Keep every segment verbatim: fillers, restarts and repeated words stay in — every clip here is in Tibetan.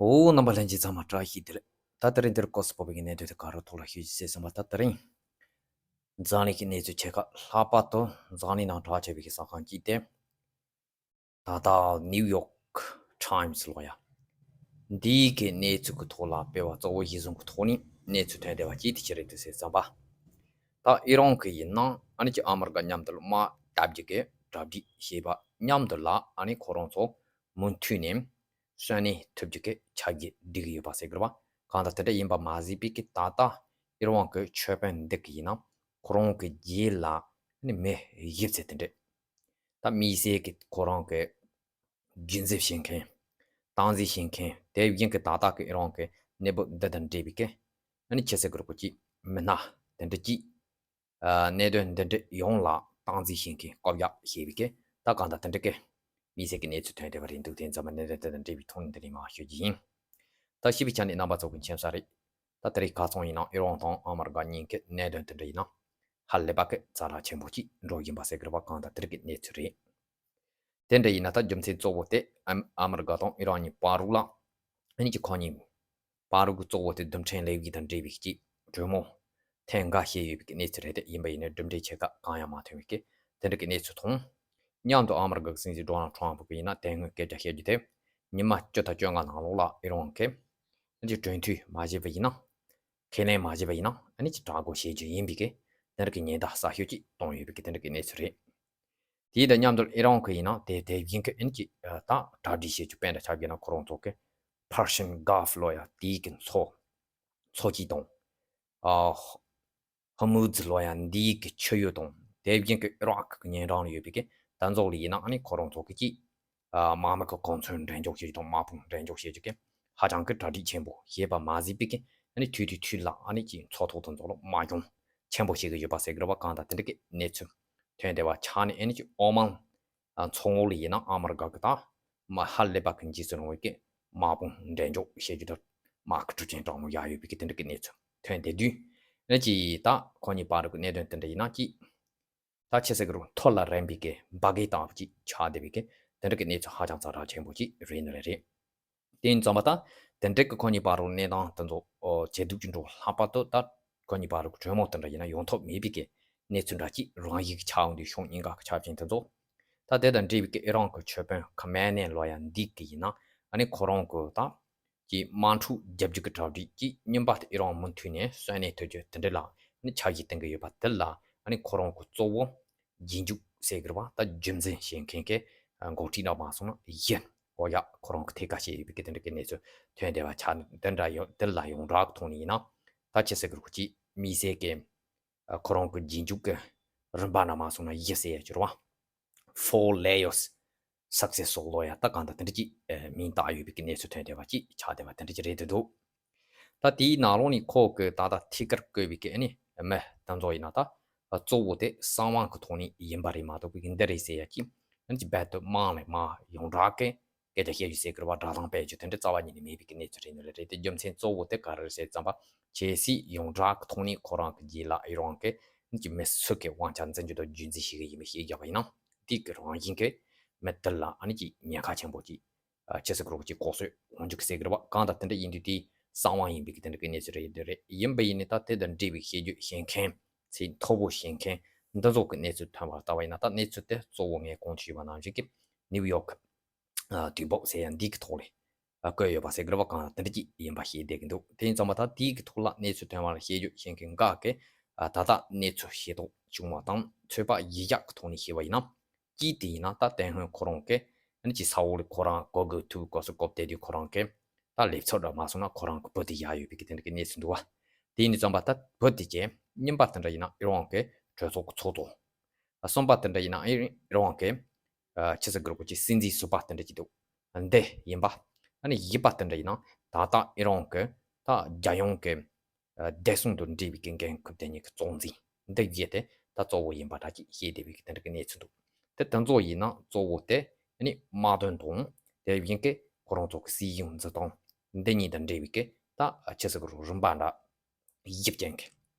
འོ། རྣམ་པ་ལྷན་རྒྱས་ཚང་མ་བཀྲ་ཤིས་བདེ་ལེགས། ད་དེ་རིང་འདིར་སྐོར་སུ་བབས་པའི་གནད་དོན་དེ་ག་རུ་ཐོག་ལ་ཤོད་ཅིག་ཟེར་བསམ་པ། ད་དེ་རིང་འཛམ་གླིང་གི་གནས་ཚུལ་ཆེ་ཁག་ལྷག་པར་དུ་འཛམ་གླིང་ནང་གྲགས་ཆེ་བའི་གི་གསར་ཁང་གཅིག་སྟེ། ད་ལྟ་ནིའུ་ཡོག་ཊའིམ་སི་ལོ་ཡ། འདིའི་གི་གནས་ཚུལ་གི་ཐོག་ལ་སྤེལ་བ་གཙོ་བོ་གཞིར་བཟུང་གི་ཐོག་ནས་གནས་ཚུལ་ཐོན་བསྡད་པ་གཅིག་དེ་ཅི་རེད་འདུག་ཟེར་བསམ་པ། ད་ཨི་རན་གི་ཡིན་ན་ཨ་ནི་ཅིག་ཨ་མི་རི་ཀ་མཉམ་དུ་དམག་བརྡབ་རྒྱུ་གི་གྲ་སྒྲིག་བྱས་པ་མཉམ་དུ་ལ། ཨ་ནི་ཁོ་རང་ཚོ་མུ་མཐུད་ནས་གསོན་གནས་ཐུབ་རྒྱུ་གི་ཆ་རྐྱེན་སྒྲིག་ཡོད་པ་ཟེར་གི་རེད་བ། གང་ལྟར་དེ་འདྲ་ཡིན་པ་མ་ཟད་པའི་གི་ད་ལྟ་ཨི་རན་གི་ཆོས་དཔོན་འདི་གི་ཡིན་ན་ཁོ་རང་གི་རྗེས་ལ་ཨ་ནི་མི་བཞི་ཙམ་དེ་འདྲ། ད་དམིགས་བསལ་གྱི་ཁོ་རང་གི་རྒྱུན་འཛིན་བྱེད་མཁན། སྟངས་འཛིན་བྱེད་མཁན། དེ་བཞིན་གྱི་ད་ལྟ་གི་ཨི་རན་གྱི་གནས་བབ་འདི་དང་འབྲེལ་བའི་གི་ཨ་ནི་ཆེ་སའི་གི་རུ་ཀོ་གཅིག་མི་སྣ་དེ་འདྲ་གཅིག་ཨ། གནད་དོན་འདི་འདྲ་ཡོངས་ལ་སྟངས་འཛིན་བྱེད་མཁན་བཀོད་རྒྱ་བྱས་པའི་གི་ད་གང་ལྟར་དེ་འདྲ་གི་དམིགས་བསལ་གྱི་གནས་ཚུལ་ཐོན་བསྡད་པ་རེད་འདུག་དེ་ཙམ་པ་གནད་དོན་དེ་དང་འབྲེལ་བའི་ཐོག་ནས་འདི་ནས་མར་ཤོད་ཀྱི་ཡིན། ད་ཞིབ་པའི་ཆ་ནས་རྣམ་པ་ཚོ་གི་མཁྱེན་གསལ་རེད། ད་དེ་རིང་ཁ་སང་ཡིན་ན་ཨི་རན་དང་ཨ་མི་རི་ཀ་གཉིས་ཀྱི་གནད་དོན་དེ་འདྲ་ཡིན་ན་ཧ་ལས་པ་གི་ཛ་དྲག་ཆེན་པོ་གཅིག་འགྲོ་བཞིན་པ་ཟེར་གི་རེད་བ། གང་ལྟར་དེ་རིང་གི་གནས་ཚུལ་རེད། དེ་འདྲ་ཡིན་ན་ད་རྒྱུ་མཚན་གཙོ་བོ་དེ་ཨ་ཨ་མི་རི་ཀ་དང་ཨི་རན་གཉིས་བར་རུ་ལ་ཨ་ནི་ཅིག་ཁོ་གཉིས་བར་རུ་གི་གཙོ་བོ་དེ་རྡུལ་ཕྲན་ལེགས་ཡིག་དང་འབྲེལ་བའི་གཅིག་གྲོས་མོལ་ཐེངས་འགའ་བྱས་ཡོད་པའི་གནས་ཚུལ་རེད། དེ་ཡིན་པ་ཡིན་ན་གྲུབ་འབྲས་ཆེ་ཁག་གང་ཡང་མ་ཐོན་པའི་གི་དེ་འདྲ་གི་གནས་ཚུལ་མཐོང་། མཉམ་དུ་ཨ་མི་རི་ཀ་གི་སྲིད་འཛིན་ཌོ་ནལ་ཊམ་ཕུ་གི་ཡིན་ན་དེ་སྔོན་སྐད་ཆ་བཤད་རྒྱུ་དེ་ཉི་མ་བཅུ་དང་བཅོ་ལྔ་ནང་ལོགས་ལ་ཨི་རན་གི་ཨ་ནི་ཅིག་གྲོས་མཐུན་མ་བྱས་པ་ཡིན་ན། ཁས་ལེན་མ་བྱས་པ་ཡིན་ན་ཨ་ནི་ཅིག་དྲག་རྒོལ་བྱེད་རྒྱུ་ཡིན་པའི་གི་དེ་འདྲ་གི་ཉེན་བརྡ་གསར་ཤོས་ཅིག་བཏང་ཡོད་པའི་གི་དེ་འདྲ་གི་གནས་ཚུལ་རེད། དེ་དང་མཉམ་དུ་ཨི་རན་གི་ཡིན་ན་དེ་དེ་བཞིན་གི་ཨ་ནི་ཅིག་ད་གྲ་སྒྲིག་བྱེད་རྒྱུ་དཔེར་ན་ཆ་བཞག་ན་ཁོ་རང་ཚོ་གི་Persian Gulf ལོ་ཡ་དེའི་གི་མཚོ་མཚོ་སྐྱིད་དང་། ཨ། ཧོར་མུ་ཛི་ལོ་ཡ་འདིའི་གི་ཆུ་ཡུར་དང་དེ་བཞིན་གི་ཨི་རག་གི་ཉེ་འགྲམ་ལ་ཡོད་པའི་གི་ད་ཚོ་ལ་ཡིན་ན་ཨ་ནི་ཁོ་རང་ཚོ་གི་ཅིག་ཨ། དམག་མི་གི་གོ་མཚོན་འགྲེམས་འཇོག་བྱེད་རྒྱུ་དང་དམག་དཔུང་འགྲེམས་འཇོག་བྱེད་རྒྱུ་གི་ཧ་ཅང་གི་གྲ་སྒྲིག་ཆེན་པོ་བྱས་པ་མ་ཟད་པའི་གི་ཨ་ནི་དུས་དུས་དུས་ལ་ཨ་ནི་ཅིག་མཚོ་ཐོག་དང་ཚོ་ལ་དམག་སྦྱོང་ཆེན་པོ་བྱེད་གི་ཡོད་པ་ཟེར་གི་རེད་བ། གང་ལྟར་དེ་འདྲ་གི་གནས་ཚུལ་ཐོན་བསྡད་པ་ཆ་ནས་ཨ་ནི་ཅིག་ཨོ་མན་མཚོ་ངོས་ལ་ཡིན་ན་ཨ་མི་རི་ཀ་གི་ད་མ་ཧ་ལས་པ་གི་འཇིགས་སུ་རུང་བའི་གི་དམག་དཔུང་འགྲེམས་འཇོག་བྱེད་རྒྱུ་དང་དམག་གི་གྲུ་ཆེན་དྲག་མོ་ཡར་ཡོད་པའི་གི་དེ་འདྲ་གི་གནས་ཚུལ་ཐོན་བསྡད་དུས། ཨ་ནི་ཅིག་ད་ཁོ་གཉིས་བར་གི་གནད་དོན་དེ་འདྲ་ཡིན་ན་ཅིག་ད་ཆེ་སེ་གི་རུ་ཐོ་ལ་རན་པའི་གི་འབའ་གི་སྟངས་ཅིག་ཆགས་བསྡད་པའི་གི་དེ་འདྲ་གི་གནས་ཚུལ་ཧ་ཅང་ཛ་དྲག་ཆེན་པོ་ཅིག་རེད་ནི་རེད། དེ་ཡིན་ཙང་མ་ད་དེ་འདྲ་གི་ཁོ་གཉིས་བར་རུ་གནས་སྟངས་དེ་ཚོ་ཇེ་སྡུག་ཅིག་འགྲོ། ལྷག་པར་དུ་ད་ཁོ་གཉིས་བར་རུ་གྲོས་མོལ་དེ་འདྲ་ཡིན་ན་ཡོང་ཐབས་མེད་པའི་གི་གནས་ཚུལ་འདྲ་ཅིག་རང་བཞིན་གྱི་ཆགས་འོང་དུས་ཕྱོགས་གཉིས་ཀ་གི་ཆ་རྐྱེན་དེ་ཚོ། ད་དེ་དང་འབྲེལ་བའི་གི་ཨི་རན་གི་ཆོས་དཔོན་ཁ་མེ་ནེ་ལོ་ཡ་འདི་གི་ཡིན་ན་ཨ་ནི་ཁོ་རང་གི་ད་ཀྱི་དམག་འཁྲུག་རྒྱབ་རྒྱུ་གི་གྲ་སྒྲིག་ཅིག་རྙིང་པ་དེ་ཨི་རན་མུ་མཐུད་ནས་གསོན་གནས་ཐུབ་རྒྱུ་དེ་འདྲ་ལ་ནི་འཆར་གཞི་བཏིང་གི་ཡོད་པ་དེ་ལ་ཨ་ནི་ཁོ་རང་གི་གཙོ་བོ་རྗེས་འཇུག་ཟེར་གི་རེད་བ། ད་རྒྱུན་འཛིན་བྱེད་མཁན་གྱི་འགོ་ཁྲིད་འདྲ་མ་སོང་ན་བཞི་གོ་ཡ་ཁོ་རང་གི་ཐད་ཀ་བྱས་ཡོད་པའི་གི་དེ་འདྲ་གི་གནས་ཚུལ་ཐོན་བསྡད་པ་ཆགས་ནས། དེ་འདྲ་ཡོད། དེ་ལ་ཡོངས་གྲགས་ཀྱི་ཐོག་ནས་ཡིན་ན་ད་ཆེ་སེ་གི་རུ་ཅིག་དམིགས་བསལ་གྱི་ཁོ་རང་གི་རྗེས་འཇུག་གི་རིམ་པ་འདྲ་མ་སོང་ན་བཞི་ཟེར་ཡ་ཅིག་རེད་བ། Four Layers Succession ལོ་ཡ་ད་གང་ལྟར་དེ་འདྲ་ཅིག་མིང་བཏགས་ཡོད་པའི་གི་གནས་ཚུལ་ཐོན་བསྡད་པ་ཅིག་ཆགས་བསྡད་པ་དེ་འདྲ་ཅིག་རེད་འདུག་ད་དེའི་ནང་ལོགས་ནས་ཁོ་གི་ད་ལྟ་ཐད་ཀར་བསྐོས་པའི་གི་ཨ་ནི་མི་དེ་ཚོ་ཡིན་ན་ད་གཙོ་བོ་དེ་གསང་བ་གི་ཐོག་ནས་ཡིན་པ་རེད་མ་གཏོགས་པའི་གི་འདི་རེད་ཟེར་ཡ་ཅིག་ཨ་ནི་ཅིག་རྦད་དེ་དམངས་ལ་མ་ཡོངས་གྲགས་གི་སྐད་ཆ་བཤད་རྒྱུ་ཟེར་གི་རེད་བ། སྒྲ་གདངས་སྤེལ་རྒྱུ་དེ་འདྲ་རྩ་བ་ཉིད་ནས་མེད་པའི་གི་གནས་ཚུལ་རེད་ནི་རེད། དེ་རྒྱུ་མཚན་གཙོ་བོ་དེ་ག་རེ་རེད་ཟེར་ཙམ་པ་གལ་སྲིད་ཡོངས་གྲགས་ཀྱི་ཐོག་ནས་ཁོ་རང་གི་རྗེས་ལ་ཨི་རན་གྱི་ནི་ཅིག་མི་སུ་གི་དབང་ཆ་འཛིན་རྒྱུ་དང་རྒྱུན་འཛིན་བྱེད་གི་ཡིན་མིན་བཤད་རྒྱུ་ཡིན་ན་དེ་གི་རང་བཞིན་གྱི་མི་དེ་ལ་ཨ་ནི་ཅིག་ཉེན་ཁ་ཆེན་པོ་ཅིག་ཨ། ཆེ་སེ་གི་རུ་ཅིག་ལྐོག་གསོད་འོང་རྒྱུ་གི་ཟེར་གི་རེད་བ། གང་ལྟར་དེ་འདྲ་ཡིན་དུས་དེ་གསང་བ་ཡིན་པའི་གི་དེ་འདྲ་གི་གནས་ཚུལ་རེད་འདི་རེད། ཡིན་པ་ཡིན་ནི་ད་དེ་དང་འབྲེལ་བའི་ཤེས་རྒྱུ་ཤེས་མཁན་ཚད་མཐོ་པོ་ཤེས་མཁན་འདི་ཚོ་གི་གནས་ཚུལ་ཐོན་པར་ལྟ་བ་ཡིན་ན་ད་གནས་ཚུལ་དེ་གཙོ་བོ་ངས་གོང་དུ་ཞུས་པ་ནང་བཞིན་གི་ནིའུ་ཡོག་གི་ཨ། དུས་བབ་ཟེར་ཡ་འདི་གི་ཐོག་ལ་ཨ། བཀོད་ཡོད་པ་ཟེར་གི་རེད་བ། གང་ལྟར་དེ་འདྲ་ཅིག་ཡིན་པ་ཤེས་བསྡད་གི་འདུག་དེ་ཡིན་ཙང་མ་ད་དེའི་གི་ཐོག་ལ་གནས་ཚུལ་ཐོན་པར་ཤེས་རྒྱུ་ཤེས་མཁན་འགའ་གི་ཨ། ད་ལྟ་གནས་ཚུལ་ཤེས་རྟོགས་བྱུང་བ་དང་ཚོད་དཔག་ཡིག་ཆ་གི་ཐོག་ནས་ཤེས་པ་ཡིན་ན། གཅིག་དེ་ཡིན་ན་ད་དེ་སྔོན་ཁོ་རང་གི་ཨ་ནི་ཅིག་ས་འོག་ལ་ཁོ་རང་གོ་དགོས་ཐུག་གོ་སོ་གོ་བསྡད་དུས་ཁོ་རང་གི་ད་ལས་ཚོགས་འདྲ་མ་སོང་ན་ཁོ་རང་གི་བུ་དེ་བཞག་ཡོད་པའི་གི་དེ་འདྲ་གི་གནས་ཚུལ་འདུག་བ། དེ་ཡིན་ཙང་མ་ད་བུ་དེ་གྱི་རྙིང་པ་དེ་འདྲ་ཡིན་ན་ཨི་རན་གྱི་གྲོས་ཚོགས་ཀྱི་ཚོགས་གཙོ། གསུམ་པ་དེ་འདྲ་ཡིན་ན་ཨི་རན་གྱི་ཨ། ཕྱི་སྲིད་ཀྱི་རོགས་ཀྱི་སྲིད་འཛིན་ཟུར་པ་དེ་འདྲ་ཅིག་འདུག་འདི་ཡིན་པ། ཨ་ནི་བཞི་པ་དེ་འདྲ་ཡིན་ན་ད་ལྟ་ཨི་རན་གྱི་ད་རྒྱལ་ཡོངས་ཀྱི་ཨ། བདེ་སྲུང་དང་འབྲེལ་བའི་གི་འགན་འཁུར་དེ་ཉིད་ཀྱི་གཙོ་འཛིན་འདི་བརྒྱད་དེ་ད་གཙོ་བོ་ཡིན་པ་འདྲ་ཅིག་བཤད་བསྡད་པའི་གི་དེ་འདྲ་གི་གནས་ཚུལ་འདུག་དེ་དེ་ཚོ་ཡིན་ན་གཙོ་བོ་དེ་ཨ་ནི་དམག་དོན་དང་དེ་བཞིན་གི་ཁོ་རང་ཚོ་གི་སྲིད་གཞུང་འཛིན་སྟངས་འདི་གཉིས་དང་འབྲེལ་བའི་གི་ད་ཕྱི་སྲིད་ཀྱི་རིམ་པ་འདྲ་བཞི་ཅན་གྱི་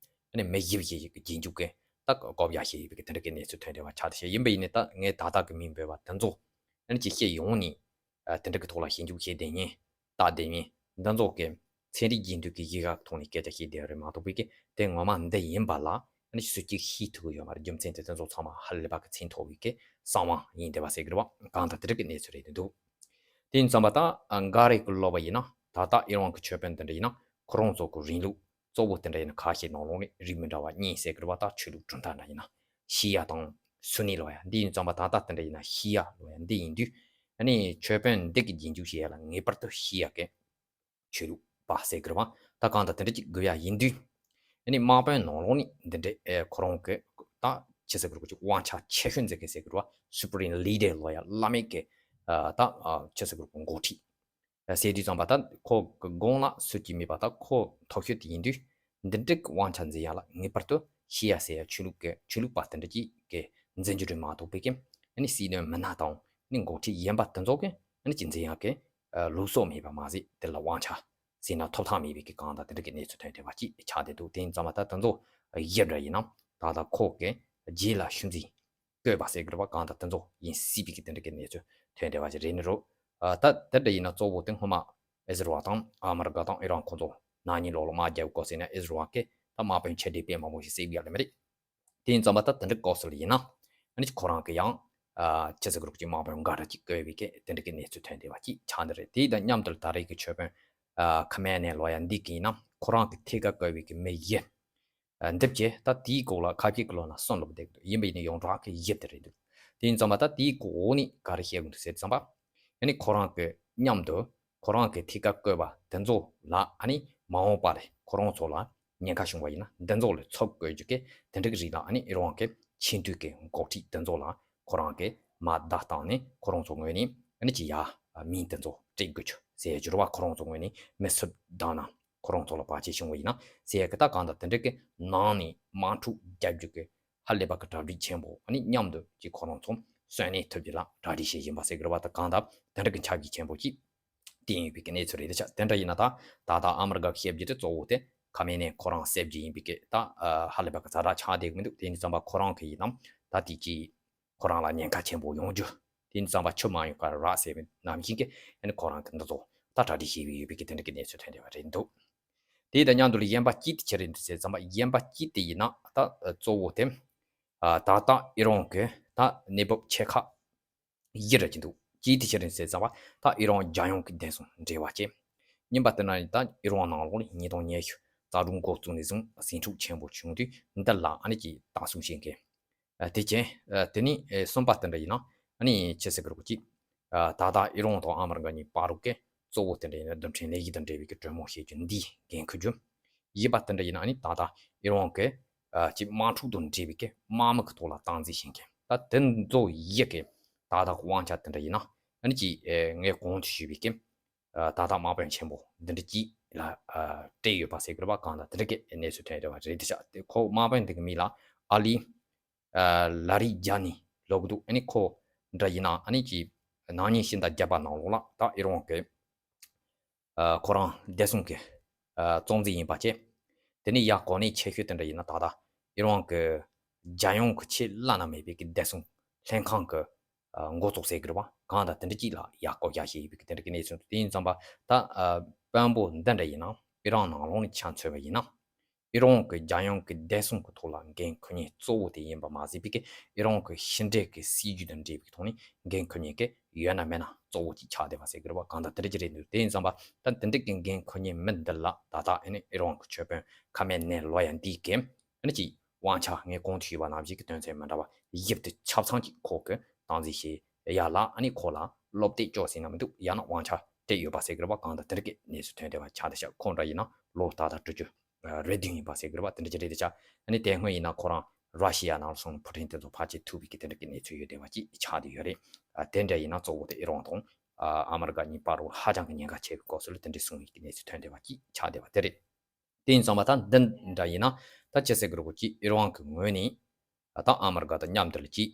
ཨ་ནི་མི་བཞི་བཞི་ཞིག་གི་རྗེས་འཇུག་གི་ད་བཀོད་རྒྱ་བྱས་ཡོད་པའི་གི་དེ་འདྲ་གི་གནས་ཚུལ་ཐོན་བསྡད་པ་ཆགས་བསྡད་བྱས། ཡིན་པ་ཡིན་ནའི་ད་ངས་ད་ལྟ་གི་མིང་འབོད་པ་དེ་ཚོ་ཨ་ནི་ཅིག་སྤྱི་ཡོངས་ནས་ཨ། དེ་འདྲ་གི་ཐོག་ལ་ཞིབ་འཇུག་བྱས་བསྡད་མཁན་ད་ ལྟ་དེ་ཉིད་འདི་ཚོ་གི་ཚན་རིག་རྒྱུན་མཐུད་ཀྱི་ཡིག་ཡག་ཐོག་ནས་སྐད་ཆ་བཤད་བསྡད་རེད་མ་གཏོགས་པའི་གི་དེ་ངོ་མ་འདི་ཡིན་པ་ལ་ཨ་ནི་སུ་གཅིག་ཤེས་ཐུབ་ཀྱི་ཡོད་མ་རེད། རྒྱུ་མཚན་དེ་དེ་ཚོ་ཚང་མ་ཧ་ལས་པ་གི་ཚད་མཐོ་བའི་གི་གསང་བ་ཡིན་བསྡད་པ་ཟེར་གི་རེད་བ། གང་ལྟར་དེ་འདྲ་གི་གནས་ཚུལ་རེད་འདུག་དེ་ཡིན་ཙམ་པ་ད་འགའ་རེ་གི་ལབ་པ་ཡིན་ན་ད་ལྟ་ཨི་རན་གི་ཆོས་དཔོན་དེ་འདྲ་ཡིན་ན་ཁོ་རང་ཚོ་གི་རིང་ལུགས་གཙོ་བོ་དེ་འདྲ་ཡིན་ན་ཁ་ཤས་ནང་ལོགས་ནས་རིགས་མི་འདྲ་བ་གཉིས་ཟེར་གི་རེད་བ། ད་ཆོས་ལུགས་གྲུབ་མཐའ་འདྲ་ཡིན་ན་ཤི་ཡ་དང་སུ་ནི་ལབ་ཡ་འདི་ཡིན་ཙམ་པ་ད་ལྟ་དེ་འདྲ་ཡིན་ན་ཤི་ཡ་ལབ་ཡ་འདི་ཡིན་དུས་ཨ་ནི་ཆོས་དཔོན་འདི་གི་རྗེས་འཇུག་བྱེད་ཡ་ལ་ངེས་པར་དུ་ཤི་ཡ་གི་ཆོས་ལུགས་པ་ཟེར་གི་རེད་བ། ད་གང་ལྟར་དེ་འདྲ་ཅིག་དགོས་ཡ་ཡིན་དུས་ཨ་ནི་དམག་དཔོན་ནང་ལོགས་ནས་འདི་འདྲའི་ཨེ་ཁོ་རང་གི་ད་ཅི་ཟེར་གི་རེད་གོ་ཅིག་དབང་ཆ་ཆེ་ཤོས་འཛིན་མཁན་ཟེར་གི་རེད་བ། Supreme Leader ལབ་ཡ་བླ་མེད་ཀྱི་ཨ་ད་ཨ་ཅི་ཟེར་གི་རེད་གོ་འགོ་ཁྲིད་ཟེར་དུས་ཙམ་པ་ད་ཁོ་གི་དགུང་ལ་སུ་གཅིག་མེད་པ་ད་ཁོ་མཐོ་ཤོས་དེ་ཡིན་དུས་འདི་འདྲའི་དབང་ཆ་འཛིན་ཡ་ལ་ངེས་པར་དུ་ཤི་ཡ་ཟེར་ཡ་ཆོས་ལུགས་ཀྱི་ཆོས་ལུགས་པ་དེ་འདྲ་ཅིག་གི་འཛིན་རྒྱུ་རེད་མ་གཏོགས་པའི་གི་ཨ་ནི་སྲིད་དོན་མི་སྣ་དང་ཨ་ནི་འགོ་ཁྲིད་གཞན་པ་དེ་ཚོ་གི་ཨ་ནི་ཅིག་འཛིན་ཡ་གི་ལུགས་སྲོལ་མེད་པ་མ་ཟད་དེ་ལ་དབང་ཆ་ཟེར་ན་ཐོབ་ཐང་མེད་པའི་གི་གང་ལྟར་དེ་འདྲ་གི་གནས་ཚུལ་ཐོན་བསྡད་པ་ཅིག་ཆགས་བསྡད་འདུག་དེ་ཡིན་ཙམ་པ་ད་དེ་ཚོ་ཡིན་འདྲ་ཡིན་ན་ད་ལྟ་ཁོ་གི་རྗེས་ལ་ཤུལ་འཛིན་བསྐོས་པ་ཟེར་གི་རེད་བ། གང་ལྟར་དེ་ཚོ་ཡིན་སྲིད་པའི་གི་དེ་འདྲ་གི་གནས་ཚུལ་ཐོན་བསྡད་པ་ཅིག་རེད་ནི་རོ། ཨ་ད་དེ་འདྲ་ཡིན་ན་གཙོ་བོ་དེ་སྔོན་མ་ཨི་ཟི་རལ་དང་ཨ་མི་རི་ཀ་དང་ཨི་རན་ཁོང་ཚོ་ན་ནིང་ལོ་ལ་དམག་རྒྱག་དགོས་ཟེར་ན་ཨི་ཟི་རལ་གི་ད་དམག་དཔོན་ཆེ་གྲས་དཔེ་མང་པོ་ཞིག་བསད་ཡོད་ལེ་མ་རེད། དེ་ཡིན་ཙམ་པ་ད་དེ་འདྲ་སྐབས་སུ་ལ་ཡིན་ན་ཨ་ནི་ཁོ་རང་གི་ཡང་ཨ་ཅི་ཟེར་གི་རོགས་ཀྱི་དམག་དཔོན་འགའ་རེ་ཅིག་བསྐོས་པའི་གི་དེ་འདྲ་གི་གནས་ཚུལ་ཐོན་བསྡད་པ་ཅིག་ཆགས་འདི་རེད། དེ་དང་མཉམ་དུ་ད་རེས་ཀྱི་ཆོས་དཔོན་ཨ་ཁ་མེ་ནེ་ལབ་ཡ་འདི་གི་ཡིན་ན་ཁོ་རང་གི་ཐད་ཀར་བསྐོས་པའི་གི་མི་བཞི། ཨ་འདི་བྱས་ད་དེའི་སྐོར་ལ་ཁ་ཤས་ཀྱི་ལོ་ན་གསུང་ལབ་བསྡད་ཀྱི་འདུག་ཡིན་པ་ཡིན་ན་ཡོངས་གྲགས་ཀྱི་བཞི་དེ་རེད་འདུག་དེ་ཡིན་ཙམ་པ་ད་དེའི་འོག་ནས་ག་རེ་བཤད་དགོས་འདུག་ཟེར་ཙམ་པ། ཨ་ནི་ཁོ་རང་གི་མཉམ་དུ་ཁོ་རང་གི་ཐད་ཀར་བསྐོས་པ་དེ་ཚོ་ལ་ཨ་ནི་མ་འོངས་པ་ལ་ཁོ་རང་ཚོ་ལ་ཉེན་ཁ་བྱུང་བ་ཡིན་ན་འདི་ཚོ་ལ་ཚབ་བསྐོས་རྒྱུ་གི་དེ་འདྲ་གི་རིགས་ལ་ཨ་ནི་ཨི་རན་གི་ཆེས་མཐོའི་གི་འགོ་ཁྲིད་དེ་ཚོ་ལ་ཁོ་རང་གི་མ་བརྡ་བཏང་ནས་ཁོ་རང་ཚོ་ངོས་ནས་ཨ་ནི་ཅི་ཡ་མིང་དེ་ཚོ་སྤྲད་དགོས་རྒྱུ་ཟེར་རྒྱུ་རེད་བ། ཁོ་རང་ཚོ་ངོས་ནས་མི་སུ་བདམས་ན། ཁོ་རང་ཚོ་ལ་བར་ཆད་བྱུང་བ་ཡིན་ན་ཟེར་ཡ་གི་ད་གང་ལྟར་དེ་འདྲ་གི་ནང་ནས་དམག་འཁྲུག་རྒྱག་རྒྱུ་གི་ཧ་ལས་པ་གི་གྲ་སྒྲིག་ཆེན་པོ་ཨ་ནི་མཉམ་དུ་ཅིག་ཁོ་རང་ཚོ་གསོན་གནས་ཐུབ་རྒྱུ་ལ་གྲ་སྒྲིག་བྱེད་བཞིན་པ་ཟེར་གི་རེད་བ། ད་གང་ལྟར་དེ་འདྲ་གི་འཆར་གཞི་ཆེན་པོ་ཅིག་བཏིང་ཡོད་པའི་གི་གནས་ཚུལ་རེད། ད་ཆ་དེ་འདྲ་ཡིན་ན་ད་ད་ལྟ་ཨ་མི་རི་ཀ་གི་བཤད་རྒྱུ་དེ་གཙོ་བོ་དེ་ཁ་མེ་ནེ་ཁོ་རང་བསད་རྒྱུ་ཡིན་པའི་གི་ད་ཧ་ལས་པ་གི་ཛ་དྲག་ཆགས་བསྡད་གི་མི་འདུག་དེ་ཡིན་ཙམ་པ་ཁོ་རང་གི་ཡིན་ནམ་ད་དེ་ཅིག་ཁོ་རང་ལ་ཉེན་ཁ་ཆེན་པོ་ཡོང་རྒྱུ། དེ་ཙམ་པ་ཆུ་མ་ཡོང་ཁར་རག་ཟེར་བའི་ནང་བཞིན་གྱི་ཨ་ནི་ཁོ་རང་གི་འདི་ཚོ་ད་གྲ་སྒྲིག་བྱེད་ཀྱི་ཡོད་པའི་གི་དེ་འདྲ་གི་གནས་ཚུལ་ཐོན་བསྡད་པ་རེད་འདུག་དེ་དང་མཉམ་དུ་ལ་གཞན་པ་གཅིག་དེ་ཅི་རེད་འདུག་ཟེར་ཙམ་པ་གཞན་པ་གཅིག་དེ་ཡིན་ན་ད་གཙོ་བོ་དེ་ཨ་ད་ལྟ་ཨི་རན་གི་ད་གནས་བབ་ཆེ་ཁག་བཞི་རེད་ཀྱི་འདུག་གཅིག་དེ་ཅི་རེད་ཟེར་ཙམ་པ་ད་ཨི་རན་རྒྱལ་ཡོངས་ཀྱི་བདེ་སྲུང་འབྲེལ་བ་བྱས། གཉིས་པ་དེ་ན་ད་ཨི་རན་ནང་ལོགས་ནས་ཉིས་སྟོང་ཉི་ཤུ་རྩ་དྲུག་འགོ་བཙུགས་ནས་བཟུང་ཟིང་འཁྲུག་ཆེན་པོ་བྱུང་དུས་འདི་ལ་ཨ་ནི་ཅིག་བདག་བཟུང་བྱེད་མཁན། ཨ་དེ་ཅན། ཨ་དེ་ནི་ཨེ་གསུམ་པ་དེ་འདྲ་ཡིན་ན་ཨ་ནི་ཆི་ཟེར་གི་རེད་གོ་ཅིག་ཨ་ད་ལྟ་ཨི་རན་དང་ཨ་མི་རི་ཀ་གཉིས་བར་དུ་གི་གཙོ་བོ་དེ་འདྲ་ཡིན་ན་རྡུལ་ཕྲན་ལས་གཞི་དང་འབྲེལ་བའི་གི་གྲོས་མོལ་བྱེད་རྒྱུ་འདིའི་འགན་འཁུར་རྒྱུ། བཞི་པ་དེ་འདྲ་ཡིན་ན་ཨ་ནི་ད་ལྟ་ཨི་རན་གི་ཨ་ཅིག་དམག་འཁྲུག་དང་འབྲེལ་བའི་གི་དམག་མི་གི་ཐོག་ལ་སྟངས་འཛིན་བྱེད་མཁན་ད་དེ་ཚོ་བཞི་གི་ད་ལྟ་གི་དབང་ཆ་དེ་འདྲ་ཡིན་ན་ཨ་ནི་ཅིག་ཨེ་ངས་གོང་དུ་ཞུས་པའི་གི་ཨ་ད་ལྟ་དམག་དཔོན་ཆེན་པོ་འདི་འདྲ་ཅིག་ལ་ཨ་སྤྲད་ཡོད་པ་ཟེར་གི་རེད་པ། གང་ལྟར་དེ་འདྲ་གི་གནས་ཚུལ་ཐོན་ཡོད་པ་རེད། དེ་ཆ་དེ་ཁོ་དམག་དཔོན་དེ་གི་མིང་ལ་ཨ་ལི། ཨ་ལ་རི་ཇ་ནི་ལབ་གི་འདུག་ཨ་ནི་ཁོ་འདྲ་ཡིན་ན་ཨ་ནི་ཅིག་ནང་ཉིན་ཕྱི་ཟླ་བརྒྱད་པ་ནང་ལོགས་ལ་ད་ཨི་རན་གི་ཨ་ཁོ་རང་བདེ་སྲུང་གི་ཨ་གཙོ་འཛིན་ཡིན་པ་བྱས། དེ་ནས་ཡ་གོ་གནས་ཆེ་ཤོས་དེ་འདྲ་ཡིན་ན་ད་ལྟ་ཨི་རན་གི་རྒྱལ་ཡོངས་གི་ཆེས་བླ་ན་མེད་པའི་གི་བདེ་སྲུང་ལྷན་ཁང་གི་ཨ་འགོ་གཙོ་ཟེར་གི་རེད་པ། གང་ལྟར་དེ་འདྲ་ཅིག་ལ་ཡ་བསྐོ་བཞག་བྱས་ཡོད་པའི་གི་དེ་འདྲ་གི་གནས་ཚུལ་འདུག་དེ་ཡིན་ཙམ་པ་ད་ཨ་དཔོན་པོ་འདི་འདྲ་ཡིན་ན་ཨི་རན་ནང་ལོགས་ནས་ཆ་མཚོན་པ་ཡིན་ན། ཨི་རན་གྱི་རྒྱལ་ཡོངས་ཀྱི་བདེ་སྲུང་གི་ཐོག་ལ་འགན་འཁུར་མཁན་གཙོ་བོ་དེ་ཡིན་པ་མ་ཟད་པའི་གི་ཨི་རན་གྱི་ཕྱི་འབྲེལ་གྱི་སྲིད་ཇུས་དང་འབྲེལ་བའི་ཐོག་ནས་འགན་འཁུར་མཁན་གྱི་ཡོད་ན་མེད་ན་གཙོ་བོ་གཅིག་ཆགས་བསྡད་པ་ཟེར་གི་རེད་པ། གང་ལྟར་དེ་འདྲ་ཅིག་རེད་འདུག་དེ་ཡིན་ཙམ་པ་ད་དེ་འདྲ་གི་འགན་འཁུར་མཁན་མི་འདི་ལ་ད་ལྟ་ཨ་ནི་ཨི་རན་གྱི་ཆོས་དཔོན་ཁ་མེ་ནེ་ལབ་ཡ་འདི་གི་ཨ་ནི་ཅིག་དབང་ཆ་ངས་གོང་དུ་ཞུས་པ་ནང་བཞིན་གྱི་དོན་ཚན་མི་འདྲ་བ་བཞི་དེ་ཆ་ཚང་གཅིག་ཁོ་གི་སྟངས་འཛིན་བྱེད་ཡ་ལ་ཨ་ནི་ཁོ་ལ་བློ་གཏད་བཅོལ་ཟེར་ན་མི་འདུག་ཡང་ན་དབང་ཆ་སྤྲད་ཡོད་པ་ཟེར་གི་རེད་པ། གང་ལྟར་དེ་འདྲ་གི་གནས་ཚུལ་ཐོན་བསྡད་པ་ཆགས་བསྡད་ཤག་ཁོ་འདྲ་ཡིན་ན་ལོ་ད་ལྟ་དྲུག་ཅུ་རེ་བདུན་ཡིན་པ་ཟེར་གི་རེད་པ། དེ་འདྲ་ཅིག་རེད་དེ་ཆ་ཨ་ནི་དེ་སྔོན་ཡིན་ན་ཁོ་རང་ར་ཤི་ཡ་ནང་ལ་སོང་ནས་ཕོ་བྲང་དེ་ཚོ་ཕལ་ཆེར་ཐུག་པའི་གི་དེ་འདྲ་གི་གནས་ཚུལ་ཡོད་བསྡད་པ་ཅིག་ཆགས་བསྡད་ཡོད་རེད། ཨ་དེ་འདྲ་ཡིན་ན་གཙོ་བོ་དེ་ཨི་རན་དང་ཨ་ཨ་མི་རི་ཀ་གཉིས་བར་དུ་ཧ་ཅང་གི་ཉེན་ཁ་ཆེ་བའི་སྐབས་སུ་ལ་དེ་འདྲ་གསུངས་པའི་གི་གནས་ཚུལ་ཐོན་བསྡད་པ་ཅིག་ཆགས་བསྡད་པ་དེ་རེད། དེ་ཡིན་ཙང་མ་ད་འདི་འདྲ་ཡིན་ན་ད་ཅི་ཟེར་གི་རེད་གོ་ཅིག་ཨི་རན་གི་ངོས་ནས་ད་ཨ་མི་རི་ཀ་དང་མཉམ་དུ་ལ་ཅིག་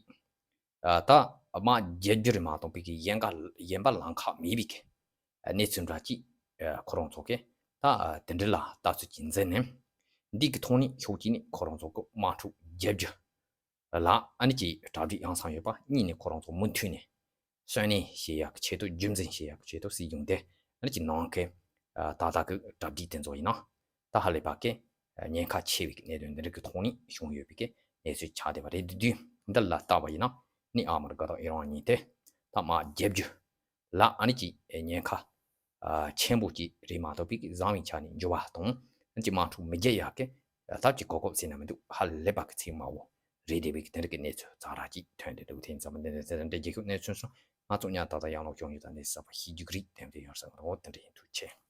ད་དམག་རྒྱག་རྒྱུ་རེད་མ་གཏོགས་པའི་གི་གཞན་ག་གཞན་པ་ལམ་ཁ་མེད་པའི་གི་གནས་ཚུལ་འདྲ་ཅིག་ཁོ་རང་ཚོ་གི་ད་དེ་འདྲ་ལ་ལྟ་ཚུལ་ཅིག་འཛིན་ནས་འདི་གི་ཐོག་ནས་ཕྱོགས་གཅིག་ནས་ཁོ་རང་ཚོ་གི་དམག་འཁྲུག་རྒྱག་རྒྱུ་ལ་ཨ་ནི་ཅིག་གྲ་སྒྲིག་ཡང་སང་ཡོད་པ། གཉིས་ནས་ཁོ་རང་ཚོ་མུ་མཐུད་ནས་གསོན་གནས་བྱེད་ཡག་གི་ཆེད་དུ་རྒྱུན་འཛིན་བྱེད་ཡག་གི་ཆེད་དུ་སྲིད་གཞུང་དེ་ ཨ་ནི་ཅིག་ནང་གི་ཨ་ད་ལྟ་གི་གྲ་སྒྲིག་དེ་ཚོ་ཡིན་ན་ད་ཧ་ལས་པ་གི་ཉེན་ཁ་ཆེ་བའི་གནད་དོན་འདི་འདྲ་གི་ཐོག་ནས་བྱུང་ཡོད་པའི་གི་གནས་ཚུལ་ཆགས་བསྡད་པ་རེད། དེ་དུས་འདི་ལ་བལྟས་པ་ཡིན་ན་ནི་ཨ་མི་རི་ཀ་དང་ཨི་རན་གཉིས་དེ་ད་མར་རྒྱབ་རྒྱུ་ལ་ཨ་ནི་ཅིག་ཉེན་ཁ་ཨ་ཆེན་པོ་ཅིག་རེད་མ་གཏོགས་པའི་བཟང་བའི་ཆ་ནས་འགྱུར་བ་དང་ཨ་ནི་ཅིག་དམག་འཁྲུག་མི་རྒྱག་ཡག་གི་ཐབས་ཅིག་གོ་སྐབས་ཟེར་ན་མི་འདུག་ཧ་ལས་པ་གི་ཚིག་མང་བོ་རེད་བསྡད་པའི་གི་དེ་འདྲ་གི་གནས་ཚུལ་ཙག་ར་ཅིག་ཐོན་བསྡད་འདུག་དེ་ཡིན་ཙང་མི་འདི་འདི་འདི་འདི་རྒྱལ་ཁབ་གནས་ཚུལ་སོང་ང་ཚོ་ཉག་ཏག་ཏག་ཡང་ལོག་ཤོང་ཡོད། ད་འདི་གསར་པ་ཤེས་རྒྱུ་གི་རིགས་ཐོན་བསྡད་ཡོད་ས་འོ་དེ་འདྲ་ཡིན། ཐུགས་རྗེ་ཆེ།